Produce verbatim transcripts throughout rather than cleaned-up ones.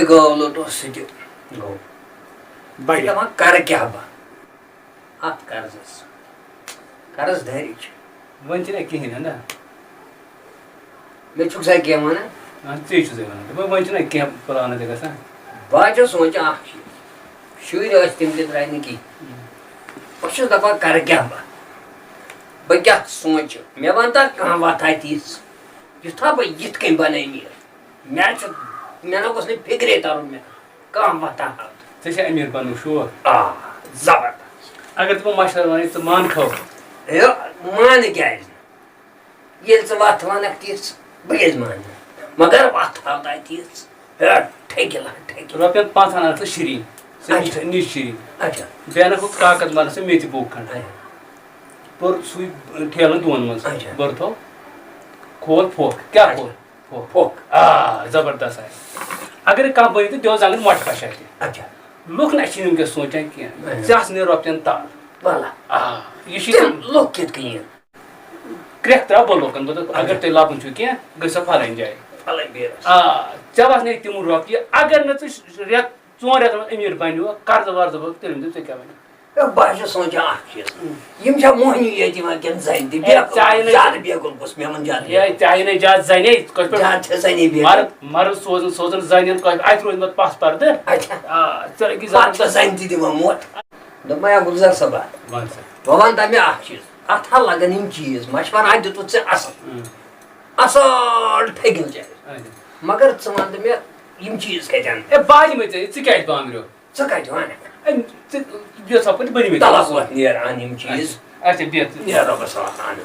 گٲو لوٚٹوس سُہ تہِ گوٚو۔ بَڑِ۔ دَپان کَرٕ کیٛاہ بہٕ اَتھ قرضَس؟ قرض دٲری چھِ۔ وۄنۍ چھِنہ کِہیٖنۍ نہ۔ مےٚ چھُکھ سا کینٛہہ وَنان؟ اَہَن، ژےٚ چھُسَے وَنان۔ دَپان وۄنۍ چھِنہ کینٛہہ پٕلانہ تہِ گژھان۔ بہٕ حظ چھُس سونٛچان اَکھ چیٖز، شُرۍ ٲسۍ تِم تہِ درٛاے نہٕ کِہیٖنۍ۔ بہٕ چھُس دَپان کَرٕ کیٛاہ بہٕ؟ بہٕ کیٛاہ سونٛچہٕ؟ مےٚ وَن تہ کانٛہہ وَتھا تِژھ، یُتھا بہٕ یِتھ کٔنۍ بَنہٕ أمیٖر۔ مےٚ چھُ، مےٚ نہ گوٚژھ نہٕ فِکرے تَرُن مےٚ کانٛہہ وَتھا۔ ژےٚ چھےٚ أمیٖر بَننُک شوق؟ آ، زبردست۔ اگر ژٕ بہٕ مَشوَرٕ وَنَے، ژٕ مانکھو؟ ہے، مانہٕ کیٛازِ نہٕ؟ ییٚلہِ ژٕ وَتھ وَنَکھ تِژھ، بہٕ کیٛازِ مانہٕ؟ مگر وَتھ ہاو تَتہِ تِژھ۔ ہے، ٹھیٚکہِ لَگ، ٹھیٚکہِ۔ رۄپیَن پانٛژَن اَنَکھ ژٕ شیٖرِنۍ، ژٕ اچھا۔ نِچ، نِچ شیٖرِنۍ۔ اچھا۔ بیٚیہِ اَنَکھ ہُہ کاکَد مَرَس سۭتۍ میٚتہِ بوٚگ کھنٛڈ۔ اچھا۔ بوٚر سُے ٹھیلہٕ دۄن منٛز۔ اچھا۔ بٔرتھو، کھول پھۄکھ۔ کیٛاہ اچھا۔ کھول؟ پھۄکھ۔ پھۄکھ۔ آ، زبردست آسہِ۔ اگر کانٛہہ بٔنِتھ تہِ دِیو زنٛگن مۄٹھ پَشہ تہِ۔ اچھا۔ لُکھ نہ چھِنہٕ وٕنکیٚس سونٛچان کینٛہہ۔ اچھا۔ ژےٚ آسہٕ نہٕ رۄپیَن تَل۔ وَلہ۔ آ، یہِ چھِ تِم تِم لُکھ کِتھ کٔنۍ یِن؟ کرٛٮ۪کھ ترٛاو بہٕ لُکَن، بہٕ دَپہٕ، اگر اچھا۔ تۄہہِ لَبُن چھُو کینٛہہ، گٔژھِو فَلٲنۍ جایہِ۔ فَلٲنۍ بیرَس۔ آ، ژےٚ وَس نَے تِمَن رۄپیہِ، اگر نہٕ ژٕ رٮ۪تھ، ژور رٮ۪تَن منٛز أمیٖر بَنیوکھ، قرضہٕ ورضہٕ بہٕ، تیٚلہِ ؤنۍ زیو ژےٚ کیٛاہ وَنہِ؟ ہے، بہٕ حظ چھُس سونٛچان اَکھ چیٖز، یِم چھا موٚہنِو یوت یِوان کِنہٕ زَنہِ تہِ؟ ہے، بیکُل، ژایہِ نَے زیادٕ بیکُل گوٚژھ مےٚ وَنُن، زیادٕ ہے، بیکُل۔ ژایہِ نَے زیادٕ زَنے، کٲشِر پٲٹھۍ زیادٕ چھےٚ زَنے بیکُل۔ مَرٕد، مَرٕد سوزُن، سوزُن زَنٮ۪ن کٲشِر، اَتہِ روزِ مےٚ پَس پَردٕ۔ اچھا۔ آ، ژٕ أکِس پَتہٕ چھےٚ زَنہِ تہِ دِوان موت۔ دوٚپمَے، یا گُلزار صٲبا، وَن سا۔ وۄنۍ وَن تہٕ مےٚ اَکھ چیٖز، اَتھ ہا لَگَن یِم چیٖز، مَشوَرٕ ہا دیُتُتھ ژےٚ اَصٕل۔ اۭں۔ اَصٕل ٹھٔکِل چیٖز۔ اچھا۔ مگر ژٕ وَن تہٕ مےٚ، یِم چیٖز کَتہِ اَنہٕ؟ ہے، بہٕ ہا دِمَے ژےٚ، ژٕ کیٛازِ بامبریو؟ ژٕ کَتہِ وَنَکھ؟ ہے، ژٕ، یہِ ژھۄپہٕ تہِ بٔنۍ مٕتۍ تَلَس آسان۔ وَتھ نیر اَن یِم چیٖز۔ اچھا، بیٚہہ ژٕ۔ نیر رۄبَس حوالہٕ اَن۔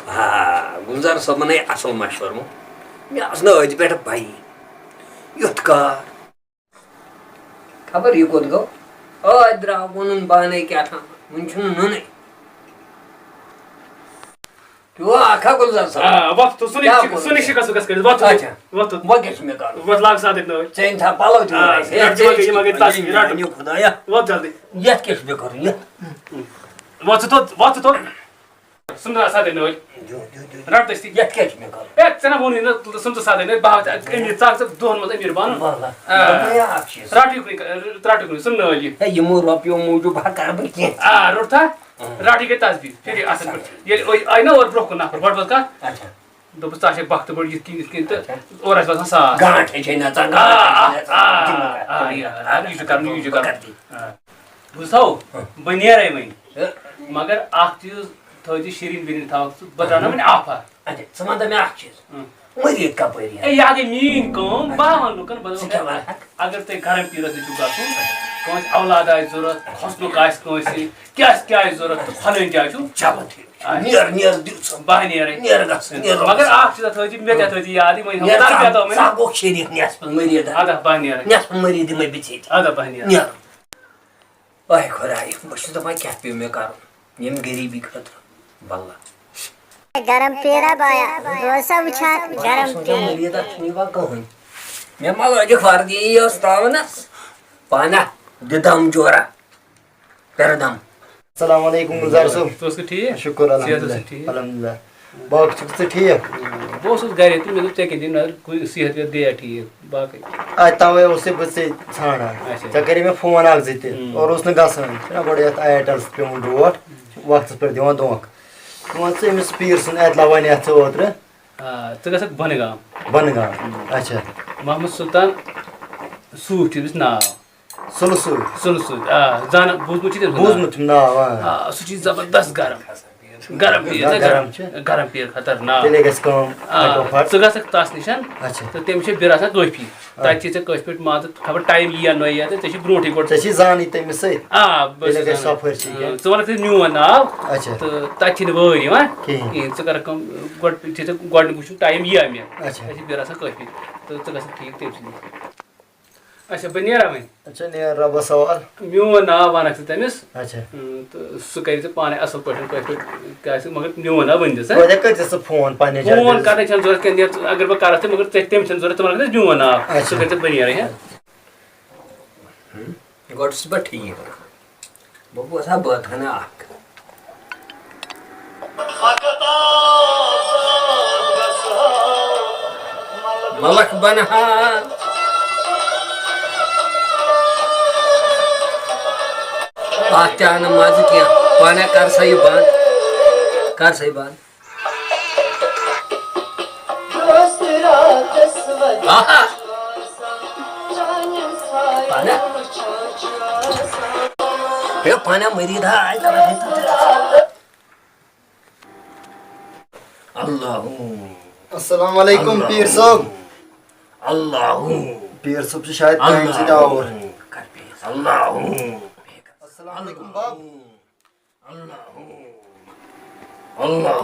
آ، گُلزار صٲبَن ہے اَصٕل مَشوَرٕ ووٚن۔ مےٚ ٲس نہٕ أتھۍ پٮ۪ٹھ پَیی۔ یُتھ کار۔ خبر یہِ کوٚت گوٚو؟ أتھۍ درٛاو ووٚنُن پانَے کیٛاہ تھام۔ وٕنہِ چھُنہٕ نُنٕے۔ کیٛاہ اکھ ہا گُلزار صٲب؟ آ، وۄتھ تہٕ سُہ نہٕ کیٛاہ شِک-، کوٚرُتھ سُہ نہٕ ژےٚ؟ شِکَس وِکَس کٔرِتھ، وۄتھ۔ اچھا۔ وۄتھ۔ وۄنۍ کیٛاہ چھُ مےٚ کَرُن؟ وۄتھ لاگ سا تَتہِ نٲلۍ۔ ژےٚ أنۍ تھا پَلو تہِ آ، وۄنۍ اَسہِ۔ ہے، رَٹ ژےٚ یِمَن گٔے، أنۍ یِمَن گٔے تَس، مےٚ رَٹ۔ میٛانہِ خۄدایا۔ وۄتھ جلدی۔ یَتھ کیٛاہ چھُ مےٚ کَرُن؟ یَتھ؟ وۄتھ ژٕ توٚت، وۄتھ ژٕ توٚت۔ سُم ژٕ سا تَتہِ نٲلۍ۔ دیو، دیو، دیو، دیو۔ رَٹ تٔستی۔ یَتھ کیٛاہ چھُ مےٚ کَرُن؟ ہے، ژےٚ نہ ووٚنُے نہ، سُم ژٕ سا تَتہِ نٲلۍ، بہٕ ہاوٕ ژےٚ اَتہِ أمیٖر، ژٕ ہاوٕ ژےٚ دۄہَن منٛز أمیٖر بَنُن۔ وَلہٕ۔ آ۔ دوٚپمَے اَکھ چیٖز۔ رَٹ یُکنُے، رَٹ یُکنُے، سُم نٲلۍ یہِ۔ ہے، یِمو رۄپیو موٗجوٗب ہا کَرٕ بہٕ کینٛہہ۔ آ، روٚٹ تھا؟ رَٹ یہِ گٔے تسبیٖح، پھِرِ اَصٕل پٲٹھۍ۔ ییٚلہِ أسۍ آیہِ نہ اورٕ برٛونٛہہ کُن نفر، گۄڈٕ وَن کَتھ۔ اچھا۔ دوٚپُس، "ژٕ آسہِ بخت بٔڑ یِتھ کٔنۍ، یِتھ کٔنۍ تہٕ اچھا۔ اورٕ آسہِ باسان ساس۔" گانٛٹھ ہے چھے نژان، آ، گانٛٹھ ہے چھے آ، نژان۔ آ، دِمہٕ آ، کَتھ، آ، یہِ، آ، یہِ چھُ کَرُن، یہِ چھُ کَرُن۔ بہٕ کَرٕ تی۔ آ۔ بوٗزتھو، ہہ۔ بہٕ نیرَے وۄنۍ۔ ہہ۔ مگر اَکھ چیٖز تھٲوزِ شیٖرِنۍ ویٖرِنۍ تھاوَکھ ژٕ، بہٕ ترٛاونہٕ وۄنۍ آفر۔ اچھا، ژٕ وَن تہٕ مےٚ اَکھ چیٖز۔ ہہ۔ مٔرِتھ کَپٲرۍ یِن؟ اے، یہِ ہا گٔے میٛٲنۍ کٲم، بہٕ ہا وَنہٕ لُکَن، بہٕ ژٕ کیٛاہ دَپہٕ، وَنکھ؟ اگر تۄہہِ گرم پیٖرَس نِش چھُو گژھُن، کٲنٛسہِ اولاد آسہِ ضوٚرَتھ، کھۄژنُک آسہِ کٲنٛسہِ، کیٛاہ آسہِ، کیٛاہ آسہِ ضوٚرَتھ تہٕ پھلٲنۍ جایہِ چھُ۔ چلو ٹھیٖک چھُ۔ آ۔ نیر، نیر، دِل ژٕ۔ بہٕ ہا نیرَے۔ نیر گژھ، نیر مگر رۄبَس۔ اَکھ چیٖزا تھٲوزِ، مےٚ تہِ تھٲوزِ یاد، یہِ وۄنۍ نیر، ہمسایہِ ژٕ، کیٛاہ تھاوٕ مےٚ؟ ژٕ ہا گوٚکھ شریٖک نٮ۪صفَن مٔرِتھ۔ اَدٕ ہا، بہٕ ہا نیرَے۔ نٮ۪صفَن مٔرِتھ دِمَے بہٕ ژےٚ تہِ۔ اَدٕ ہا، بہٕ ہا نیرَے۔ نیر۔ آے خۄداے، بہٕ چھُس دَپان، کیٛاہ پیوٚو مےٚ کَرُن ییٚمہِ غریٖبی خٲطرٕ؟ واللہ۔ گرم پیرا بایا، بہٕ اوسا وٕچھان گرم سونٛچان پیر۔ مٔریٖد اَتھ چھُنہٕ یِوان کٕہٕنۍ۔ مےٚ ما لٲجِکھ وردی یہِ ٲس ترٛاونَس؟ پانہ دِ دَم جورا، پٮ۪رٕ دَم۔ السلام علیکم گُلزار صٲب۔ ژٕ اوسکھٕ ٹھیٖک؟ شُکُر صحت اوسکھٕ الحمدللہ۔ ٹھیٖک؟ الحمدللہ۔ باقٕے چھُکھ ژٕ ٹھیٖک؟ بہٕ اوسُس گرے تہٕ مےٚ دوٚپ، ژےٚ کیٛاہ دِنۍ نظر، کُنہِ صحت ویحت گٔیا ٹھیٖک؟ باقٕے۔ آ، تَوَے اوسُے بہٕ ژےٚ ژھانٛڈان۔ اچھا۔ ژےٚ کَرے مےٚ فون اَکھ زٕ تہِ، ہُم۔ اور اوس نہٕ گژھان۔ چھُنہ گۄڈٕ یَتھ Airtel پیوٚمُت ڈوٹھ، وقتَس پٮ۪ٹھ دِوان دھونٛکہٕ۔ ژٕ وَن ژٕ أمِس پیٖر سُنٛد اعتلا وَنہِ یَتھ ژٕ اوترٕ۔ آ، ژٕ گژھکھ بۄنہٕ گام۔ بۄنہٕ گام۔ ہُم۔ اچھا۔ محمد سلطان صوٗفۍ چھُ أمِس ناو۔ سُلہٕ سۭتۍ۔ سُلہٕ سۭتۍ، آ، زانان، بوٗزمُت چھُ تٔمۍ سُنٛد ناو۔ بوٗزمُت چھُم ناو، آ۔ آ، سُہ چھُ زبردست گرم۔ گرم پیٖر، نہ، گرم چھِ۔ گرم پیٖر خطرناک۔ تیٚلے گژھِ کٲم آ، اَکہِ دۄہ پھٹ۔ ژٕ گژھکھ تَس نِش، اچھا۔ تہٕ تٔمِس چھِ بِرٕ آسان کٲفی۔ آ۔ تَتہِ چھِ ژےٚ کٲفی پٲٹھۍ، مان ژٕ، خبر ٹایم یِیا نہ یِیا، تہٕ ژےٚ چھِ برونٛٹھٕے گۄڈٕ ژےٚ چھِ زانٕے تٔمِس سۭتۍ۔ آ، بہٕ تیٚلے چھُس گژھِ زانان۔ سفٲرۍ چھِ آ، کینٛہہ۔ ژٕ وَنکھ تٔمِس میون ناو، اچھا۔ تہٕ تَتہِ چھِنہٕ وٲرۍ یِوان کِہیٖنۍ۔ کِہیٖنۍ۔ ژٕ کَرکھ کٲم، گۄڈٕ چھِ ژےٚ گۄڈٕنیُک وٕچھُن ٹایم یِیا مےٚ۔ اچھا۔ ژےٚ چھِ بِرٕ آسان کٲفی، تہٕ ژٕ گژھکھ ٹھیٖک تٔمۍ سٕے نِش۔ اچھا، بہٕ نیرا وۄنۍ۔ اچھا، نیر رۄبَس حوال۔ میون ناو وَنکھ ژٕ تٔمِس۔ اچھا۔ اۭں، تہٕ سُہ کَرِ ژےٚ پانَے اَصٕل پٲٹھۍ، کٲشِر پٲٹھۍ کیٛاہ آسہِ، مگر میون ناو ؤنۍ زِ ژٕ۔ توتہِ کٔرۍ زِ ژٕ فون پنٛنہِ جایہِ فون تٔمِس۔ کَرنٕچ چھَنہٕ ضوٚرَتھ کینٛہہ، نیر ژٕ، اگر بہٕ کَرَتھ تہِ، مگر ژےٚ، تٔمِس چھَنہٕ ضوٚرَتھ، ژٕ وَنکھ تٔمِس میون ناو۔ اچھا۔ سُہ کَرِ ژےٚ، بہٕ نیرَے، ہہ۔ گۄڈٕ چھُس بہٕ ٹھیٖک۔ بہٕ بوزٕ ہا بٲتھ ہنا اکھ۔ ملک بنہا۔ اتھ تہِ آو نہٕ مزٕ کینٛہہ۔ پانہ کر سا یہِ بنٛد، کر سا یہِ بنٛد۔ آہا۔ پانہ۔ ہے پانہ مرید ہا آے۔ اللہ۔ السلام علیکم اللہ۔ پیر صٲب۔ اللہ۔ پیر صٲب چھِ شاید کامہِ سۭتۍ آوُر۔ اللہ۔ السلام علیکم باب۔ اللہ۔ اللہ۔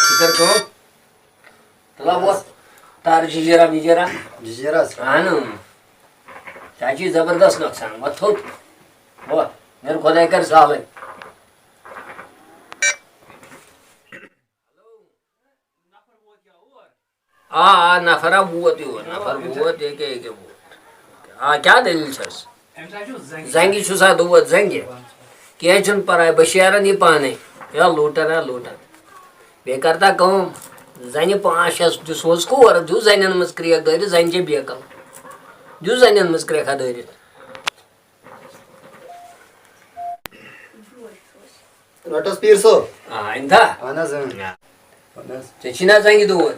ژٕ کر کٲم۔ تلا وۄتھ۔ تار جِجیٖرا وِجیٖرا۔ جِجیٖرا حظ۔ اہن۔ ژےٚ چھُے زبردست نۄقصان۔ وۄتھ تھوٚد۔ وۄتھ۔ مےٚ خۄداے کر سہلٕے۔ آ، آ، نفر ہا ووت یور، نفر ووت، ییٚکیٛاہ، ییٚکیٛاہ ووت۔ آ، کیٛاہ دٔلیٖل چھَس؟ زنٛگہِ چھُ سا دود، زنٛگہِ؟ کینٛہہ چھُنہٕ پرواے، بہٕ شیرَن یہِ پانَے۔ یا لوٗٹَن، یا لوٗٹَن۔ بیٚیہِ کَر تا کٲم، زَنہِ پانٛژھ شےٚ دِ سوز کور، دِیِو زَنٮ۪ن منٛز کرٛیک دٲرِتھ، زَنہِ چھےٚ بیکَل۔ دِیِو زَنٮ۪ن منٛز کرٛیکھا دٲرِتھ۔ رٹس پیر صٲب۔ آ، اِندا۔ اہن حظ، اۭں۔ آ۔ اہن حظ۔ ژےٚ چھی نا زنٛگہِ دود؟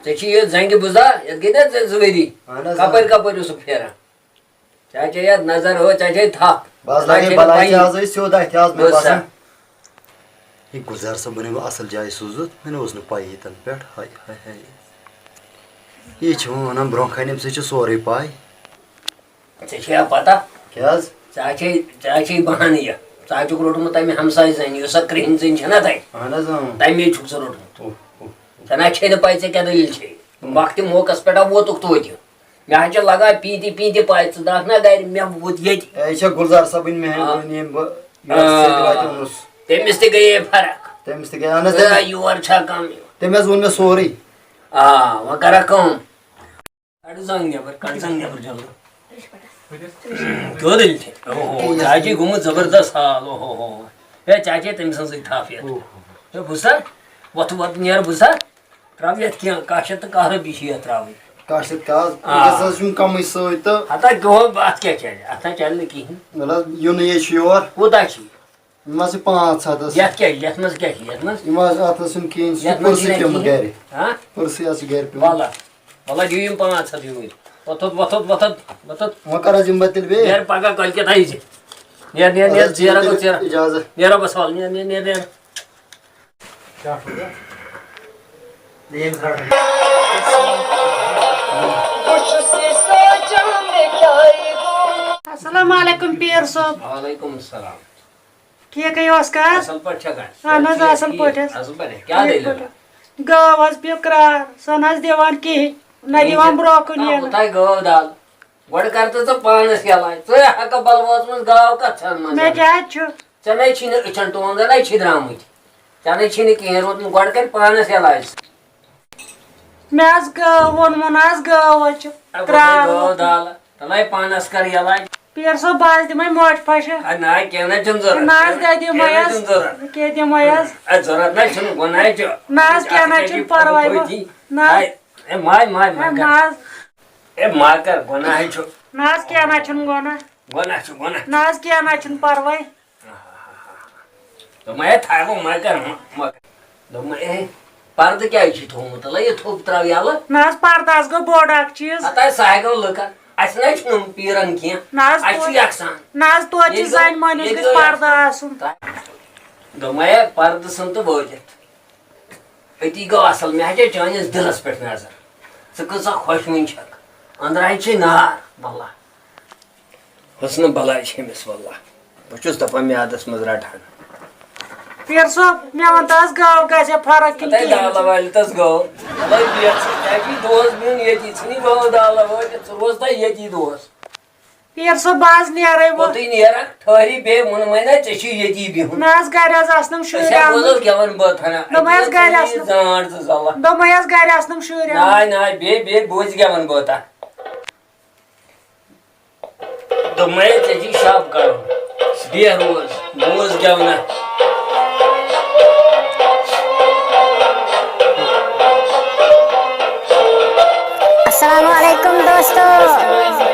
ژےٚ چھی یہِ زنٛگہِ بُزا؟ یَتھ گٔے نا ژےٚ زٕ ؤری؟ اہن حظ، کپٲرۍ اۭں۔ کپٲرۍ اوسُکھ پھیران؟ ژےٚ چھے یَتھ نظر ہو، ژےٚ چھے تھپھ۔ بس ژےٚ لگے چھے نہٕ بلاے پَیی۔ آز أسۍ سیوٚد اَتھِ آز، مےٚ بوز سا۔ باسان۔ یہِ گُلزار صٲب بنیومُت اَصٕل جایہِ سوٗزُتھ، مےٚ نہ اوس نہٕ پَیی تَنہٕ پٮ۪ٹھ۔ ہاے، ہاے، ہاے۔ یہِ چھِ وۄنۍ وَنان برٛونٛہہ کَنہِ، أمۍ سۭتۍ چھِ سورُے پَے۔ ژےٚ چھےٚ پتہ؟ کیٛاہ حظ؟ ژےٚ ہا چھے، ژےٚ ہا چھے بہانہٕ یہِ۔ ژٕ ہا چھُکھ روٚٹمُت تَمہِ ہمسایہِ زَنہِ، یۄس سۄ کرٛہِنۍ زٔنۍ چھےٚ نا تَتہِ؟ اہن حظ، اۭں۔ تَمے چھُکھ ژٕ روٚٹمُت۔ اوہ، اوہ۔ ژےٚ نہ چھے نہٕ پَے ژےٚ کیٛاہ دٔلیٖل چھے۔ وقتِ موقعس پٮ۪ٹھ ہا ووتُکھ توتہِ۔ مےٚ ہا چھےٚ لگان پیٖنتہِ پیٖنتہِ پَے، ژٕ درٛاکھ نا گرِ، مےٚ ووت ییٚتہِ۔ اے، یہِ چھےٚ گُلزار صٲبٕنۍ آ۔ مہربٲنی، ییٚمۍ بہٕ یَتھ آ۔ سۭتۍ واتیومُس۔ تٔمِس تہِ گٔیے فرق۔ تٔمِس تہِ گٔے، اہن حظ، ژٕ تٔمۍ، یور چھا کم یِوان؟ تٔمۍ حظ ووٚن مےٚ سورُے۔ آ، وۄنۍ کَرا کٲم؟ کڑ زنگ نیبر، کڑ زنگ نیبر جلدی۔ کیٛاہ دٔلیٖل چھےٚ؟ اوہو، چاچی گوٚمُت زبردست حال، اوہو۔ ہے، چاچی تٔمۍ سٕنٛزٕے تھپھ یتھ۔ اوہو۔ ہے، بوٗزتھا؟ وۄتھ، وۄتھ، نیر، بوٗزتھا؟ ترٛاو یتھ کینٛہہ، کاہ شیٚتھ تہٕ کاہ رۄپیہِ چھِ یتھ ترٛاوٕنۍ۔ کاہ شیٚتھ کاہ حظ؟ آ۔ وٕنکیٚس حظ چھُم کمٕے سۭتۍ تہٕ۔ ہتا گوٚو، اتھ کیٛاہ چلہِ؟ اتھ ہا چلہِ نہٕ کِہیٖنۍ۔ وَلہٕ حظ، یُنٕے یے چھُ یور۔ کوٗتاہ چھُ؟ یِم حظ چھِ پانٛژھ ہَتھ حظ۔ یَتھ کیٛاہ، یَتھ منٛز کیٛاہ چھِ؟ یَتھ منٛز؟ یِم حظ، اَتھ حظ چھُنہٕ کِہیٖنۍ، سُہ چھُ یَتھ منٛز پٔرسٕے چھِنہٕ پیوٚمُت کِہیٖنۍ۔ گَرِ۔ ہاں؟ پٔرسٕے حظ چھُ گَرِ پیوٚمُت۔ وَلہٕ، وَلہٕ دِیِو یِم پانٛژھ ہَتھ یوٗرۍ۔ وۄتھ تھوٚد، وۄتھ تھوٚد، وۄتھ تھوٚد، وۄتھ تھوٚد۔ وۄنۍ کَر حظ یِمہٕ بہٕ تیٚلہِ بیٚیہِ؟ نیر پَگاہ کٲلۍ کٮ۪تھ آیہِ زِ۔ نیر، نیر، اَدٕ نیر، حظ، ژیر یِیِو گوٚو تیٚلہِ ژیر۔ اِجازت۔ نیر رۄبَس حوالہٕ، نیر، نیر، نیر، نیر۔ السلام علیکم پیر صٲب۔ وعلیکم السلام۔ ٹھیکھٕے اوس کھا؟ اصل پٲٹھۍ چھکھا؟ اہن حظ، ٹھیک، اصل ٹھیک، پٲٹھۍ حظ۔ اصل پٲٹھۍ۔ کیٛاہ ٹھیک دٔلیٖل؟ پٲٹھۍ۔ گٲو حظ پیٚیہِ کرٛار، سۄ نہ حظ دِوان کِہیٖنۍ، نہ دِوان برٛونٛہہ کُن یِنہٕ۔ کوٗتاہ گٲو دال؟ گۄڈٕ کر تہٕ ژٕ پانس یلاج۔ ژٕ ہکہٕ بلوٲژ منٛز گاو کتھ ژھن منٛز مےٚ یلاج؟ کیٛاہ حظ چھُ؟ ژےٚ نے چھی نہٕ أچھن ٹونٛگ نے چھی درٛامٕتۍ۔ ژےٚ نے چھی نہٕ کِہیٖنۍ روٗدمُت۔ گۄڈٕ کر پانس یلاج۔ مےٚ حظ گٲو، ووٚنمُن حظ گٲو حظ چھِ اے، گۄڈَے کرٛار۔ گٲو دال۔ تَلَے پانَس کر یَلَے۔ پیٖر صٲب، بہٕ حظ دِمَے مۄٹھ پھَشہِ۔ اَدٕ نہ، کینٛہہ نہ چھُنہٕ ضوٚرَتھ۔ نہ حظ، کینٛہہ نہ، دِمَے کینٛہہ نہ حظ۔ چھُنہٕ ضوٚرَتھ۔ کینٛہہ دِمَے حظ۔ اَدٕ ضوٚرَتھ نہ چھُنہٕ، گۄناہ چھُ۔ نہ حظ، کینٛہہ نہ اَتھ چھُنہٕ کیٛاہ پَرواے۔ چھُ؟ اے، اے، ماے، ماے، ہے، ماے کر۔ نہ حظ۔ اے، ماے کر، گۄناہ چھُ۔ نہ حظ، کینٛہہ نہ چھُنہٕ گۄناہ۔ گۄناہ چھُ، گۄناہ۔ نہ حظ، کینٛہہ نہ چھُنہٕ پَرواے۔ دوٚپمَے، ہے، تھاوٕ مَہ کَر، مَہ، مَہ کَر۔ دوٚپمَے، ہے، پردٕ کیٛازِ چھُے تھوٚومُت؟ تَلَے یہِ تھوٚپ ترٛاو یَلہٕ۔ نہ حظ، پردٕ حظ گوٚو بوٚڑ اَکھ چیٖز۔ ہَتہٕ حظ، سُہ ہا گوٚو لُکَن۔ اَسہِ نہ حظ چھُنہٕ یِم پیٖرَن کینٛہہ۔ نہ حظ، اَسہِ چھُ توتہِ، یَکسان۔ نہ حظ، توتہِ چھِ ییٚتہِ گوٚو، زَنہِ مٔہنِوِس ییٚتہِ گژھِ گوٚو پردٕ یَکسان۔ آسُن۔ دوٚپمَے، ہے، پردٕ ژھٕن تہٕ وٲتِتھ۔ أتی گوٚو اَصٕل۔ مےٚ ہَے چھےٚ چٲنِس دِلَس پٮ۪ٹھ نظر۔ ژٕ کۭژاہ خۄشوٕنۍ چھَکھ۔ أنٛدرٕ ہَے چھے نار، واللہ۔ حسنہٕ بلاے چھِ أمِس واللہ۔ بہٕ چھُس دَپان میٛادَس منٛز رَٹہٕ ہَن۔ پیٖر صٲب، مےٚ وَن تہٕ حظ، گاو گژھِ فرق کِنہٕ ہَتَے کِہیٖنۍ؟ دالہٕ وٲلۍ تَس گٲو۔ وَلَے بیٚہہ ژٕ، ژےٚ چھُے دۄہَس بِہُن ییٚتی، ژھٕنی گٲو دالہٕ وٲلِتھ، ژٕ روز تَے ییٚتی دۄہَس۔ پیٖر صٲب، بہٕ حظ نیرَے وۄنۍ۔ کوٚتُے نیرَکھ؟ ٹھٔہری بیٚیہِ ووٚنمَے نہ، ژےٚ چھُے ییٚتی بِہُن۔ نہ حظ، گَرِ حظ آسنَم أسۍ شُرۍ ہا آنٕنۍ۔ بوزو گٮ۪وَن بٲتھا نہ۔ دوٚپمَے حظ، اَتہِ گَرِ گٔژھِتھ آسنَم۔ یہِ زانٛٹھ زٕ زَلَکھ۔ دوٚپمَے حظ، گَرِ آسنَم شُرۍ آنٕنۍ۔ ناے، ناے، بیٚیہِ، بیٚیہِ بوزِ گٮ۪وَن بٲتھا۔ دوٚپمَے، ژےٚ چھُے شب کَرُن۔ بیٚہہ روز، بوز گٮ۪ونا۔ السلام علیکم دوستو،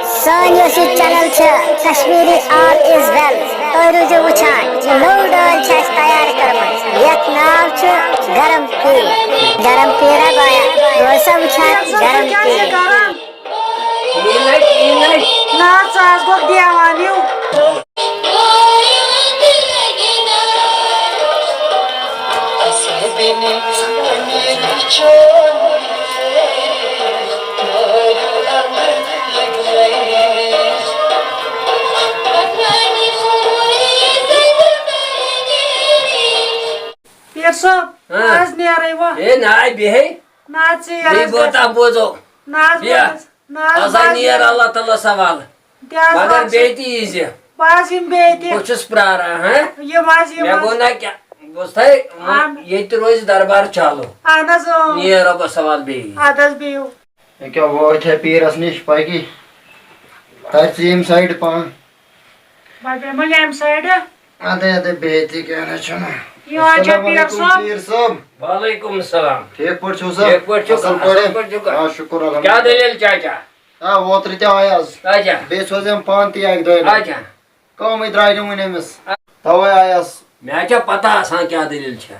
سٲنۍ یۄس یہِ چینل چھِ کشمیری آل از ویل، تُہۍ روٗزِو وٕچھان، یہِ نٔو ڈٲلۍ چھِ اَسہِ تیار کٔرمٕژ، یَتھ ناو چھُ گرم پیٖر۔ گرم پیٖرا بایا، روزِ سا وٕچھان گرم پیٖر۔ نہ، ژٕ حظ گوٚکھ دیوان ہیوٗ۔ پیر صٲب، ہاں۔ آز نیرے وۄنۍ۔ ہے نہ، بیٚہے۔ نہ، ژیر بیٚیہِ حظ گوٚو گژھِ۔ تَتھ بوزو۔ نہ حظ، بیٚہہ۔ بہٕ حظ، نہ حظ، آز بہٕ حظ نیرٕ نیرٕ۔ اللہ تعالیٰ سوال۔ تہِ حظ مگر بہٕ حظ بیٚیہِ تہِ ییٖزِ۔ بہٕ حظ یِمہٕ بیٚیہِ تہِ۔ بہٕ چھُس پرٛاران، ہاں؟ یِم حظ، یِم مےٚ حظ۔ گوٚو نہ کیٛاہ، بوز تھٲے، آ۔ ییٚتہِ تہِ روزِ دربار چالو۔ اَہَن حظ، اۭں۔ نیر رۄبَس حوال بیٚیہِ۔ اَدٕ حظ بِہِو۔ یہِ کیٛاہ وٲتۍ ہے پیٖرَس نِش پَکی؟ تَتہِ چھِ ییٚمہِ سایڈٕ پَہَن۔ بہٕ بیٚہمہٕ ییٚمہِ سایڈٕ۔ اَدٕ، اَدٕ، بیٚیہِ تہِ کینٛہہ نہ چھُنہٕ۔ یہِ حظ چھا السلام پیر علیکم صٲب؟ پیر صٲب۔ وعلیکم السلام۔ ٹھیٖک پٲٹھۍ چھِو سا؟ ٹھیٖک پٲٹھۍ چھِو؟ اَصٕل اَصٕل پٲٹھۍ؟ پٲٹھۍ چھِو کانٛہہ؟ آ، شُکُر کیٛاہ الحمدللہ۔ دٔلیٖل چاچا؟ آ، اوترٕ تہِ آے آز۔ اچھا۔ بیٚیہِ سوزٮ۪م پانہٕ تہِ اَکہِ دۄیہِ لَٹہِ۔ اچھا۔ کٲمٕے درٛاے نہٕ وُنہِ أمِس۔ آ۔ تَوَے آیَس۔ مےٚ چھا پَتہ آسان کیٛاہ دٔلیٖل چھےٚ؟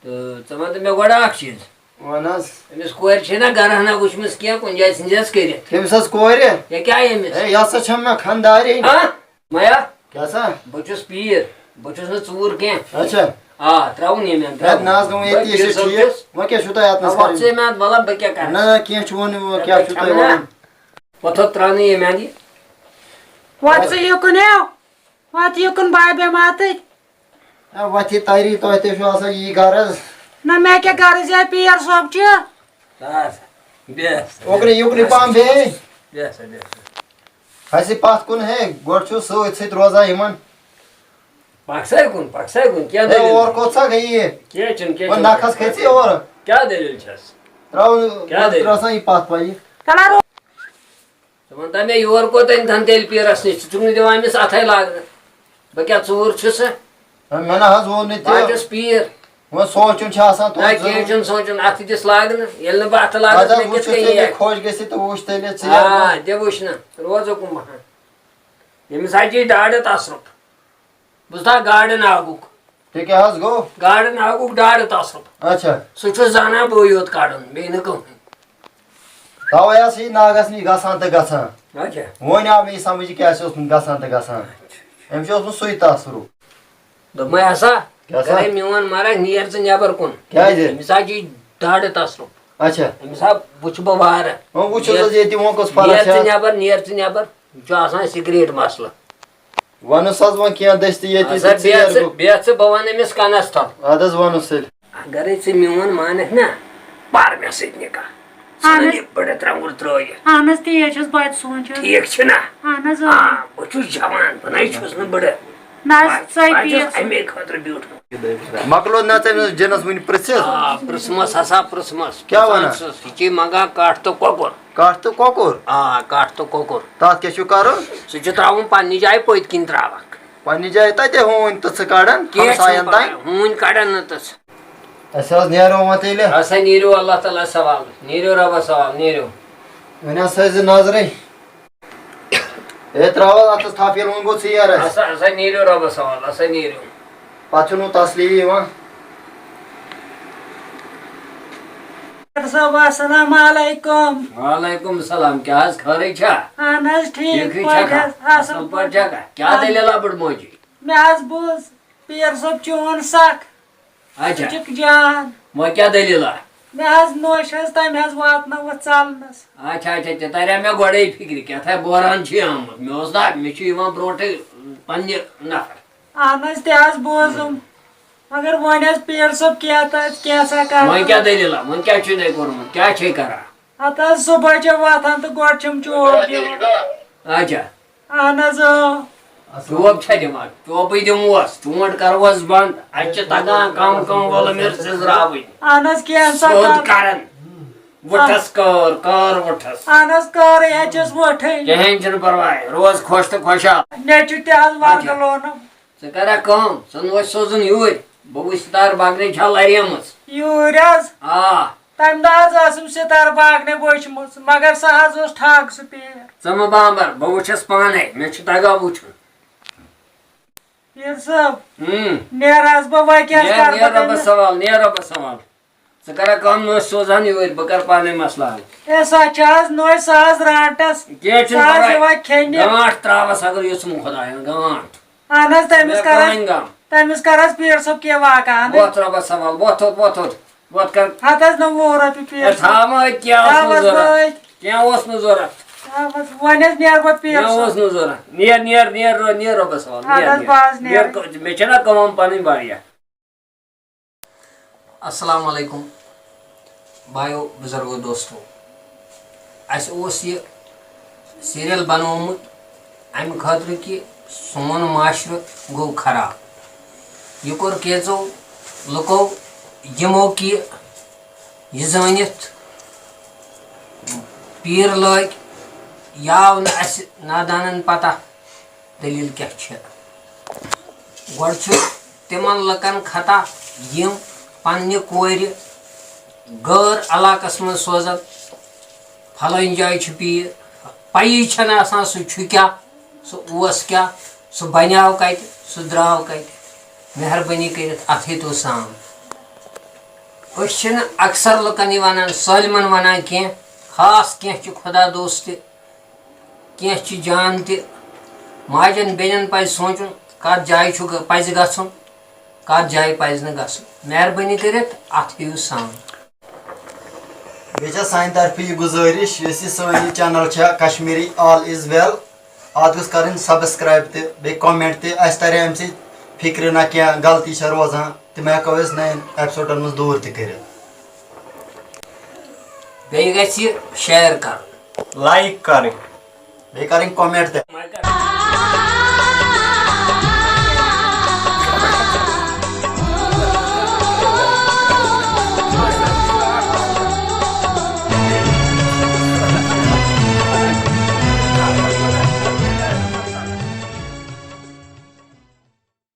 تہٕ ژٕ وَن تہٕ مےٚ گۄڈٕ اَکھ چیٖز۔ وَن حظ۔ أمِس کورِ چھے نہ گَرَس نہ وٕچھمٕژ کینٛہہ، کُنہِ جایہِ ژھٕنجَس کٔرِتھ۔ کٔمِس حظ کورِ؟ یے کیٛاہ ییٚمِس؟ ہے، یہِ ہسا چھَم نہ خانٛدارِنۍ۔ ہاں؟ مَیا؟ کیٛاہ سا؟ بہٕ چھُس پیٖر، بہٕ چھُس نہٕ ژوٗر کینٛہہ۔ اچھا۔ آ، ترٛاوُن ییٚمہِ اَندٕ، ہے، ترٛاوُن۔ نہ حظ، گوٚو ییٚتی، بہٕ یہِ چھُ پیٖر صٲب ٹھیٖک۔ چھُس۔ وۄنۍ کیٛاہ چھُو تۄہہِ اَتھ منٛز وۄتھ کَرُن؟ ژٕ ییٚمہِ اَندٕ، وَلہٕ بہٕ کیٛاہ کَرٕ؟ نہ، نہ، کینٛہہ چھُ وَنُن، وۄنۍ کیٛاہ چھُو تۄہہِ کھٮ۪مہٕ نا۔ وَنُن؟ وۄتھ ژٕ یہِ کُنیو۔ وَتھ یہِ کُن بابے ماتٕتۍ۔ اے، وَتھ یہِ تٲری، تۄہہِ تہِ چھُو آسان یی غرض۔ نہ، مےٚ کیٛاہ غرض یا پیر صٲب چھُ؟ آ، بیٚہہ سا، اوکُنٕے، یوکُنٕے پَہَم بیٚہہ۔ بیٚہہ سا، بیٚہہ سا۔ اَسہِ پَتھ کُن ہے، گۄڈٕ چھُو سۭتۍ سۭتۍ روزان یِمَن۔ پَکھ سا کُن، پَکھ سا کُن، کیٛاہ ہے، دٔلیٖل؟ اور کوٚت سا گٔیہِ یہِ؟ کینٛہہ چھُنہٕ، کینٛہہ وۄنۍ چھُنہٕ۔ نَکھَس کھٔژِ یہِ اورٕ۔ کیٛاہ دٔلیٖل چھَس؟ ترٛاو، کیٛاہ دٔلیٖل؟ ترٛاو سا یہِ پَتھ پَیہِ۔ تَلہ رو- ژٕ وَن تہٕ مےٚ، یور کوٚت أنۍ تھَن تیٚلہِ پیٖرَس نِش؟ ژٕ چھُکھ نہٕ دِوان أمِس اَتھَے لاگنہٕ۔ بہٕ کیٛاہ ژوٗر چھُسہٕ؟ ہے، مےٚ نہ حظ ووٚن نہٕ تہِ۔ بہٕ حظ چھُس پیٖر۔ وۄنۍ سونٛچُن چھُ آسان نہ، تھوڑا کینٛہہ ضروٗری۔ چھُنہٕ سونٛچُن، اَتھٕ دِس لاگنہٕ۔ ییٚلہِ نہٕ بہٕ اَتھٕ لاگَس، اَدٕ حظ مےٚ کِتھ وٕچھُس کٔنۍ تیٚلہِ یی یہِ اَتھِ؟ خۄش گژھِ تہٕ وٕچھ تیٚلہِ ژٕ یَتھ آ، منٛز۔ دِ وٕچھنہٕ، روزُکھ کُم بہان۔ ییٚمِس حظ یی ڈاڈٕ تصرُف۔ بوٗزتھا گاڈٕ ناگُک؟ تہِ کیٛاہ حظ گوٚو؟ گاڈٕ ناگُک ڈاڈٕ تصرُف۔ اچھا۔ سُہ چھُ زانان بٕے یوت کَڑُن، بیٚیہِ نہٕ کٕہٕنۍ۔ تَوَے حظ چھِ یہِ ناگَس نِش گژھان تہٕ گژھان۔ اچھا۔ وۄنۍ آو مےٚ یہِ سَمٕجھ، یہِ کیٛاہ چھِ اوسمُت گژھان تہٕ گژھان۔ أمِس چھُ اوسمُت سُے تصرُف۔ دوٚپمَے ہسا، کیٛاہ سا؟ گرے میون مرگ، نیر ژٕ نٮ۪بر کُن۔ کیٛازِ؟ أمِس ہا چھُ ڈاڈٕ تصرُف۔ اچھا۔ أمِس ہا وٕچھِ بہٕ وارٕ۔ وۄنۍ وٕچھُس نیر، حظ ییٚتہِ، وۄنۍ کُس فرق نیر ژٕ چھا؟ نٮ۪بر، نیر ژٕ نٮ۪بر۔ یہِ چھُ آسان سِکریٹ مسلہٕ۔ وَنُس حظ وۄنۍ کینٛہہ دٔستی ییٚتی اَسا تہٕ بیٚہہ ژیر ژٕ، گوٚو۔ بیٚہہ ژٕ، بہٕ وَنہٕ أمِس کَنَس تھَل۔ اَدٕ حظ وَنُس تیٚلہِ۔ اگرے ژٕ میون مانکھ نا، پَر مےٚ سۭتۍ نِکاح۔ ژٕ اہن ژھٕن حظ۔ یہِ بٔڑٕ ترٛنٛگُر ترٛٲوِتھ۔ اہن حظ، تی حظ چھَس بہٕ تہِ سونٛچان۔ ٹھیٖک چھُ نا؟ اہن حظ، آ، اۭں۔ بہٕ چھُس جوان، بہٕ نَے چھُس نہٕ بٔڑٕ۔ نہ حظ، بہٕ، ژَے بہٕ پیٚیَس۔ چھُس اَمے خٲطرٕ بیوٗٹھمُت۔ مۄکلو نہ ژےٚ أمِس جِنَس وٕنہِ پِرٛژھِتھ؟ آ، پِرٛژھمَس ہسا، پِرٛژھمَس۔ کیٛاہ وَنان؟ پِرٛژھان چھُس، یہِ چے منٛگان کَٹھ تہٕ کۄکُر۔ کَٹھ تہٕ کۄکُر؟ آ، کَٹھ تہٕ کۄکُر۔ تَتھ کیٛاہ چھُ کَرُن؟ سُہ چھُ ترٛاوُن پنٛنہِ جایہِ پٔتۍ کِنۍ ترٛاوَکھ۔ پننہِ جایہِ تتہِ ہوٗنۍ تٕژھٕ کڑان، کینٛہہ چھُنہٕ ہمساین تام۔ پرواے، ہوٗنۍ کڑان نہٕ تٕژھٕ۔ أسۍ حظ نیرو وۄنۍ تیٚلہِ۔ ہسا نیٖرِو اللہ تعالیٰ سوال، نیٖرِو رۄبس سوال، نیٖرِو۔ وۄنۍ حظ تھٲیزِ نظرٕے۔ ہے، ترٛاو حظ اتھس تھپھ، ییٚلہِ وۄنۍ گوٚو ژیر اَسہِ۔ ہسا، ہسا نیٖرِو رۄبس سوال، ہسا نیٖرِو۔ پتہٕ چھُنہٕ تسلی یِوان۔ ڈاکٹر صٲب، السلام علیکم۔ وعلیکم السلام، کیٛاہ حظ خٲرٕے چھا؟ اہن حظ، ٹھیٖک ٹھیٖکٕے پٲٹھۍ چھکھا؟ حظ، اصل اصل پٲٹھۍ پٲٹھۍ۔ چھکھا؟ کیٛاہ کیٛاہ دٔلیٖلہ بٔڑ موجی؟ مےٚ حظ بوٗز پیر صٲب چون سکھ، اچھا۔ ژٕ چھُکھ جان۔ وۄنۍ کیٛاہ دٔلیٖلہ؟ مےٚ حظ نوٚش حظ تٔمۍ حظ واتنٲوٕتھ ژلنس۔ اچھا، اچھا، تہِ تریٛا مےٚ گۄڈے فِکرِ، کیٛاہ تھایہِ بوران چھُ آمُت۔ مےٚ اوس دَپھ، مےٚ چھُ یِوان برونٛٹھٕے پننہِ نفر۔ اہن حظ، تہِ حظ بوٗزُم۔ مگر وۄنۍ حظ پیر صٲب کینٛہہ تہٕ کینٛہہ سا کرو۔ وۄنۍ کیٛاہ دٔلیٖلہ؟ وۄنۍ کیٛاہ چھُے تۄہہِ کوٚرمُت؟ کیٛاہ چھے کران؟ ہتہٕ حظ صبحٲے چھِ وۄتھان تہٕ گۄڈٕ چھِم چوب دِوان۔ اچھا۔ اہن حظ، اۭں۔ چوب چھا دِوان؟ چوبٕے دِموس، چونٛٹھ کرہوس بنٛد۔ اَسہِ چھِ تگان کم کم وۄلہٕ مِر سٕنٛزراوٕنۍ۔ اہن حظ، کینٛہہ سا سیوٚد کر۔ کران۔ وٕٹھس کٲر، کٲر وٕٹھس۔ اہن حظ، کٲرٕے حظ چھَس وٕٹھٕنۍ۔ کِہیٖنۍ چھُنہٕ پرواے، روز خۄش تہٕ خۄشحال۔ نیٚچوٗ تہِ حظ اچھا۔ ورگہٕ لونُم۔ ژٕ کرکھ کٲم، ژٕ نوش سوزُن یوٗرۍ، بہٕ وٕچھِ تار بگنے چھا لریمٕژ۔ یوٗرۍ حظ؟ آ۔ تَمہِ دۄہ حظ ٲسٕم ستار باغنے وٕچھمٕژ، مگر سۄ حظ اوس ٹھگ سُہ پیٖر۔ ژٕ مہٕ بامبر، بہٕ وٕچھس پانے، مےٚ چھُ تگان وٕچھُن۔ پیٖر صٲب، اۭں۔ نیر حظ بہٕ، وۄنۍ کیٛاہ حظ نیر، کَرٕ نیر بہٕ رۄبس تٔمِس؟ سوال، نیر رۄبس سوال۔ ژٕ کَرکھ کٲم، نٔژ سوزہن یوٗرۍ، بہٕ کَرٕ پانے مسلہٕ حل۔ ہے، سۄ چھِ حظ نٔچ، سۄ حظ رانٛٹس۔ کینٛہہ چھُنہٕ سۄ حظ پرواے۔ یِوان کھیٚنہِ۔ گانٛٹھ ترٛاوس اگر یوٚژھ مُخدایَن، گانٛٹھ۔ اہن حظ، تٔمِس مےٚ کر حظ، کٕہٕنۍ غم۔ تٔمِس کر حظ پیٖر صٲب کینٛہہ واقعہ، اہن حظ۔ وۄتھ رۄبس سوال، وۄتھ، وۄتھ، وۄتھ، وۄتھ۔ وۄتھ کر۔ ہتھ حظ نہٕ وُہ رۄپیہِ پیٖر اے، صٲب۔ تھاو وۄنۍ، کینٛہہ اوس تھاو نہٕ حظ ضوٚرتھ۔ وۄنۍ۔ کینٛہہ اوس نہٕ ضوٚرتھ۔ تھاو حظ، وۄنۍ حظ نیر بہٕ پیٖر کینٛہہ صٲب۔ اوس نہٕ ضوٚرتھ۔ نیر، نیر، نیر، رو-، نیر رۄبس سوال، ہتھ نیر، حظ نیر۔ باز نیر۔ نیر، مےٚ چھےٚ نا کٲم پنٕنۍ واریاہ۔ السلام علیکم بایو، بزرگو، دوستو۔ اسہِ اوس یہِ سیریل بنوومُت امہِ خٲطرٕ کہِ سون معاشرٕ گوٚو خراب۔ یہِ کوٚر کینٛژو لُکو، یِمو کہِ یہِ زٲنِتھ پیٖر لٲگۍ، یہِ آو نہٕ اسہِ نادانن پتہ دٔلیٖل کیٛاہ چھےٚ۔ گۄڈٕ چھُ تِمن لُکن خطا، یِم پننہِ کورِ غٲر علاقس منٛز سوزان، فلٲنۍ جایہِ چھُ پیٖر، پَیی چھَنہٕ آسان سُہ چھُ کیٛاہ، سُہ اوس کیٛاہ، سُہ بنیٛاو کَتہِ، سُہ درٛاو کَتہِ۔ مہربٲنی کٔرِتھ اَتھ ہیٚتو سان۔ أسۍ چھِنہٕ اکثر لُکن یہِ وَنان، سٲلمن وَنان کینٛہہ، خاص کینٛہہ چھِ خۄدا دوست تہِ، کینٛہہ چھِ جان تہِ۔ ماجن بیٚنٮ۪ن پَزِ سونٛچُن، کَتھ جایہِ چھُ گہ-، پَزِ گژھُن، کَتھ جایہِ پَزِ نہٕ گژھُن۔ مہربٲنی کٔرِتھ اَتھ ہیٚیِو سان۔ بیٚیہِ چھےٚ سانہِ طرفہٕ یہِ گُزٲرِش، یۄس یہِ سٲنۍ یہِ channel چھےٚ Kashmiri All Is Well، اَتھ گٔژھ کَرٕنۍ subscribe تہِ، بیٚیہِ comment تہِ، اَسہِ تَرِ اَمہِ سۭتۍ فِکرِ نہ کینٛہہ غلطی چھےٚ روزان، تِم ہٮ۪کو أسۍ نَوٮ۪ن episodeن منٛز دوٗر تہِ کٔرِتھ۔ بیٚیہِ گژھِ یہِ share کَرُن۔ Like کَرٕنۍ۔ بیٚیہِ کَرٕنۍ comment تہِ۔